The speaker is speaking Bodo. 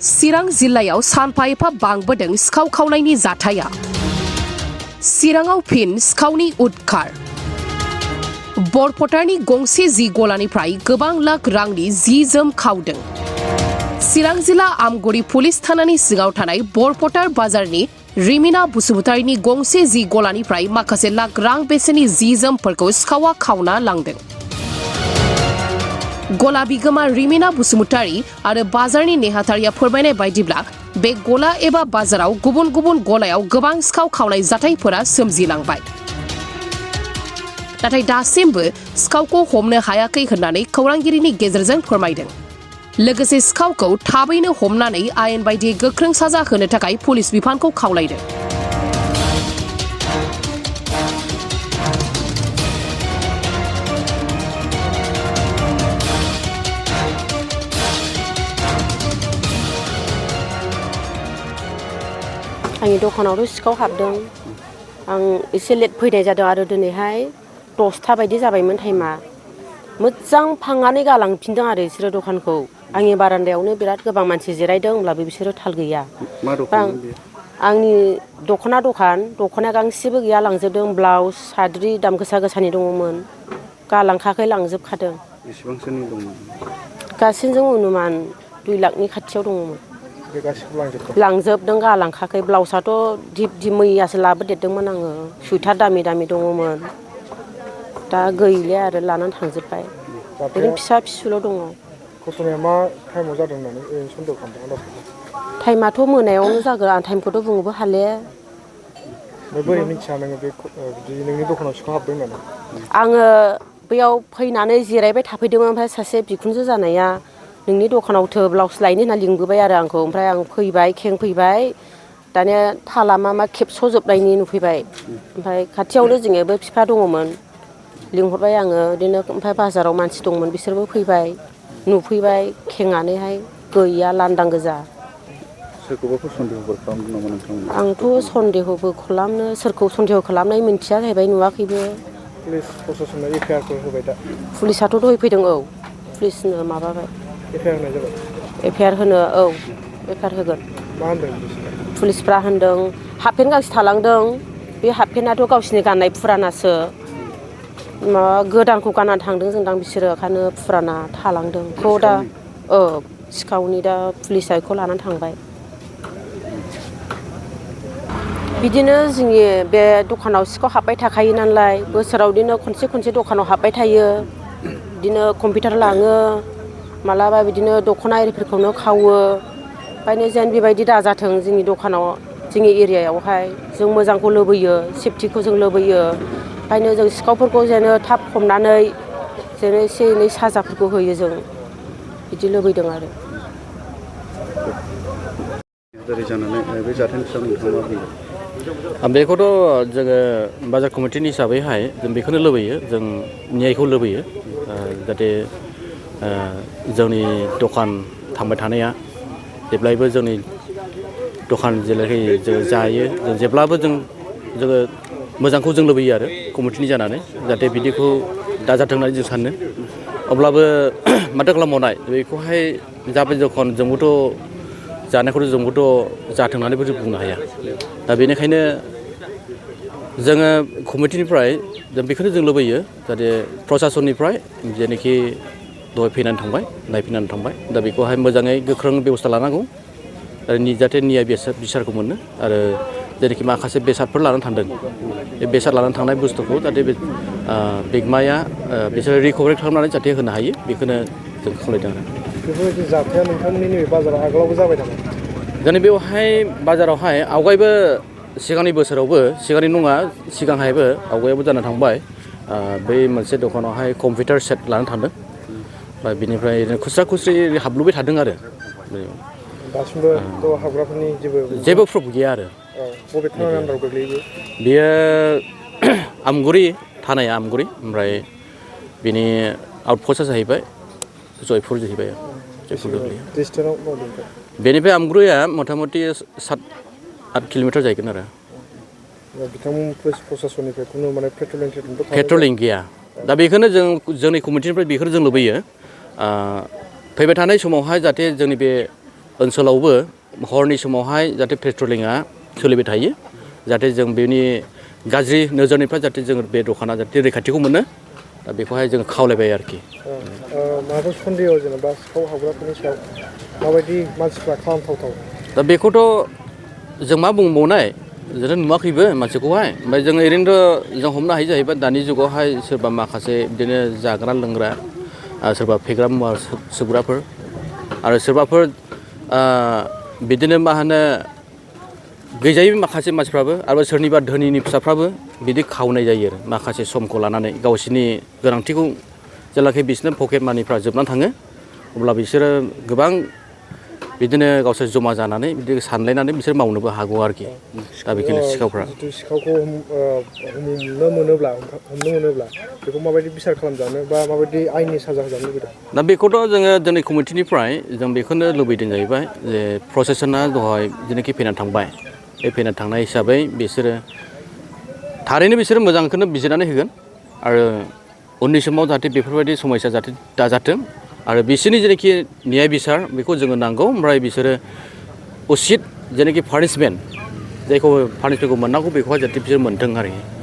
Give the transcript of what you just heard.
चिरां जिल्लायाव सानफा एफा बांबोदों सिखाव खावनायनि जाथाया। चिराङाव फिन सिखावनि उदखार। बरपटारनि गंसे जि गलानिफ्राय गोबां लाख रांनि जि जोम खावदों। चिरां जिल्ला आमगुरि पुलिस थानानि सिङाव थानाय बरपटार बाजारनि रिमिना बसुमतारीनि गंसे जि गलानिफ्राय माखासे लाख रां बेसेननि जि जोमफोरखौ सिखावा खावना लांदों। गला बिगोमा रिमिना बसुमतारी आरो बाजारनि नेहाथारिया फोरमायनाय बायदिब्ला बे गला एबा बाजाराव गुबुन गुबुन गलायाव गोबां सिखाव खावनाय जाथायफोरा सोमजिलांबाय। नाथाय दासिमबो सिखावखौ हमनो हायाखै होननानै खौरांगिरिनि गेजेरजों फोरमायदों। लोगोसे सिखावखौ थाबैनो हमनानै आयेन बायदियै गोख्रों साजा होनो थाखाय पुलिस बिफानखौ खावलायदों। आंनि दखानावथ' सिखाव हाबदों। आं एसे लेट फैनाय जादों आरो दिनैहाय 10ता बायदि जाबायमोन टाइमा। मोजां फांनानै गालांफिनदों आरो बिसोरो दखानखौ। आंनि बारान्दायावनो बिराद गोबां मानसि जिरायदों होमब्लाबो बिसोरो थाल गैया। मा दखान बेयो? आंनि दख'ना गांसेबो गैया लांजोबदों। ब्लाउस साद्रि दाम गोसा गोसानि दङमोन, गालांखाखै लांजोबखादों। बेसेबांसोनि दंमोन? गासैजों अनुमान 2 लाखनि खाथियाव दङमोन। बे गासिखौबो लांजोबदों गालांखाखै। ब्लाउसआथ' दिप मैयासो लाबोदेरदोंमोन आङो। सुइटार दामि दामि दङमोन। दा गैलिया आरो लानानै थांजोब्बाय। ओरैनो फिसा फिसौल' दङ। घटनाया मा टाइमाव जादों होननानै सन्देह खालामदों? टाइमाथ' मोनायावनो जागोन। आं टाइमखौथ' बुंनोबो हाले। बोरै मिथिया नोङो बे बिदि नोंनि दखानाव सिखाव हाबदों होननानै? आङो बैयाव फैनानै जिरायबाय थाफैदोंमोन। ओमफ्राय सासे बिखुनजो जानाया नोंनि दखानावथो ब्लाउस लायनो होनना लिंबोबाय आरो आंखौ। ओमफ्राय आं फैबाय, खेंफैबाय। दानिया थाला मा खेबस'जोबनायनि नुफैबाय। ओमफ्राय खाथियावनो जोंनियाबो बिफा दङमोन। लिंहरबाय आङो बिदिनो। ओमफ्राय बाजाराव मानसि दंमोन बिसोरबो फैबाय, नुफैबाय खेंनानैहाय गैया लांदां गोजा। सोरखौबाफोर सन्देहफोर खालामदों नामा नोंथांमोना? आंथ' सन्देहबो खालामनो, सोरखौ सन्देह खालामनाय मिन्थिया जाहैबाय, नुवाखैबो। पुलिस प्रशासननो एफआइआरफोर होबाय दा? पुलिसाथ' दहाय फैदों। औ, पुलिसनो माबाबाय। एफआइआर होनाय जाबाय? एफआइआर होनो, औ एफआइआर होगोन। मा होनदों पुलिसफ्रा? पुलिसफ्रा होनदों हाफपेन्ट गांसे थालांदों। बे हाफपेन्टआथ' गावसिनि गाननाय फुरानासो। माबा गोदानखौ गाननानै थांदों जोंदां बिसोरो। ओंखायनो फुराना थालांदों। बेखौ दा सिखावनि दा पुलिसआ बेखौ लानानै थांबाय। बिदिनो जोंनि बे दखानाव सिखाव हाबबाय थाखायो नालाय। बोसोराव बिदिनो खनसे दखानाव हाबबाय थायो। बिदिनो कम्पिउटार लाङो, मालाबा बिदिनो दख'ना आरिफोरखौनो खावो। ओंखायनो जेन बेबायदि दाजाथों जोंनि दखानाव, जोंनि एरियायावहाय। जों मोजांखौ लुबैयो, सेफटिखौ जों लुबैयो। ओंखायनो जों सिखावफोरखौ जेन थाब हमनानै जेन एसे एनै साजाफोरखौ होयो जों, बिदि लुबैदों आरो। जारि जानानै बे जाथायनि सायाव नोंथाङा मा बुंदों? बेखौथ' जोङो बाजार कमिटिनि हिसाबैहाय जों बेखौनो लुबैयो, जों न्यायखौ लुबैयो। जाहाथे जोंनि दखान थांबाय थानाया जेब्लायबो जोंनि दखान जेलाखि जों जायो, जों जेब्लाबो जोङो मोजांखौ जों लुबैयो आरो कमिटिनि जानानै। जाहाथे बिदिखौ दाजाथों होननानै जों सानो। अब्लाबो माथो खालामबावनाय, बेखौहाय जाबाय दखान जोंबोथ' जानायखौथ' जोंबोथ' जाथों होननानैबो जों बुंनो हाया। दा बेनिखायनो जोङो कमिटिनिफ्राय जों बेखौनो जों लुबैयो, जाहाथे प्रसासननिफ्राय जेनोखि दहाय फैनानै थांबाय, नायफैनानै थांबाय, दा बेखौहाय मोजाङै गोख्रों बेब'स्था लानांगौ आरो जाहाथे न्याय बिसारखौ मोनो। आरो जेनोखि माखासे बेसादफोर लानानै थांदों, बे बेसाद लानानै थांनाय बुस्थुखौ जाहाथे बे बिगोमाया बिसोरो रिकभारि खालामनानै जाहाथे होनो हायो, बेखौनो जों खावलायदों आरो। बेफोरबायदि जाथाया नोंथांमोननि नैबे बाजाराव आगोलावबो जाबाय नामा? जोंनि बेवहाय बाजारावहाय आवगायबो सिगांनि बोसोरावबो, सिगांनि नङा सिगांहायबो आवगायावबो जाना थांबाय। बै मोनसे दखानावहाय कम्पिउटार सेट लानानै थांदों। ओमफ्राय बिनिफ्राय खुस्रा खुस्रि हाबलुबाय थादों आरो। दासिमबोथ' हाबग्राफोरनि जेबो प्रुफ गैया आरो। बबे थानानि आन्दाराव गोग्लैयो? बेयो आमगुरि, थानाया आमगुरि। ओमफ्राय बिनि आउटपस्टआ जाहैबाय जयपुर जाहैबाय। डिस्टेन्सआव मावदों? बेनिफ्राय आमगुरिया मथा मथि 7-8 किल'मिटार जाहैगोन आरो। बिथांमोन पुलिस प्रसासननिफ्राय खुनु माने पेट्रलिं गैया। दा बेखौनो जोंनि कमिटिनिफ्राय बेखौनो जों लुबैयो, फैबाय थानाय समावहाय जाहाथे जोंनि बे ओनसोलावबो हरनि समावहाय जाहाथे पेट्रलिंआ सोलिबाय थायो जाहाथे जों बेनि गाज्रि नोजोरनिफ्राय जाहाथे जों बे दखाना जाहाथे रैखाथिखौ मोनो दा बेखौहाय जों खावलायबाय आरोखि माबाफोर सन्देह जेनेबा सिखाव हाबग्राफोरनि सायाव माबायदि मानसिफ्रा खालामथावथाव दा बेखौथ' जों मा बुंबावनाय जों नुवाखैबो मानसिखौहाय ओमफ्राय जों ओरैनोथ' जों हमनो हायो जाहैबाय दानि जुगावहाय सोरबा माखासे बिदिनो जाग्रा लोंग्रा सोरबा फेग्रा मुवा सोबग्राफोर आरो सोरबाफोर बिदिनो मा होनो गैजायै माखासे मानसिफ्राबो आरो सोरनिबा धोनिनि फिसाफ्राबो बिदि खावनाय जायो आरो माखासे समखौ लानानै गावसोरनि गोनांथिखौ जेब्लाखि बिसोरनो पकेट मानिफ्रा जोबनानै थाङो अब्ला बिसोरो गोबां बिदिनो गावसोर जमा जानानै बिदि सानलायनानै बिसोर मावनोबो हागौ आरोखि दा बेखायनो सिखावफ्रा जिथु सिखावखौ हमनो मोनोब्ला बेखौ माबायदि बिसार खालामजानो बा माबायदि आयेननि साजा होजानो लुबैदों दा बेखौथ' जोङो दिनै कमिटिनिफ्राय जों बेखौनो लुबैदों जाहैबाय जे प्रसेसना दहाय जेनाखि फैनानै थांबाय बे फैनानै थांनाय हिसाबै बिसोरो थारैनो बिसोरो मोजांखौनो बिजिरनानै होगोन आरो उननि समाव जाहाथे बेफोरबायदि समस्या जाहाथे दाजाथों आरो बिसोरनि जेनाखि न्याय बिसार बेखौ जोङो नांगौ ओमफ्राय बिसोरो उसित जेनाखि पानिशमेन्ट जायखौ पानिशमेन्टखौ मोननांगौ बेखौहाय जाहाथे बिसोर मोनथों आरोखि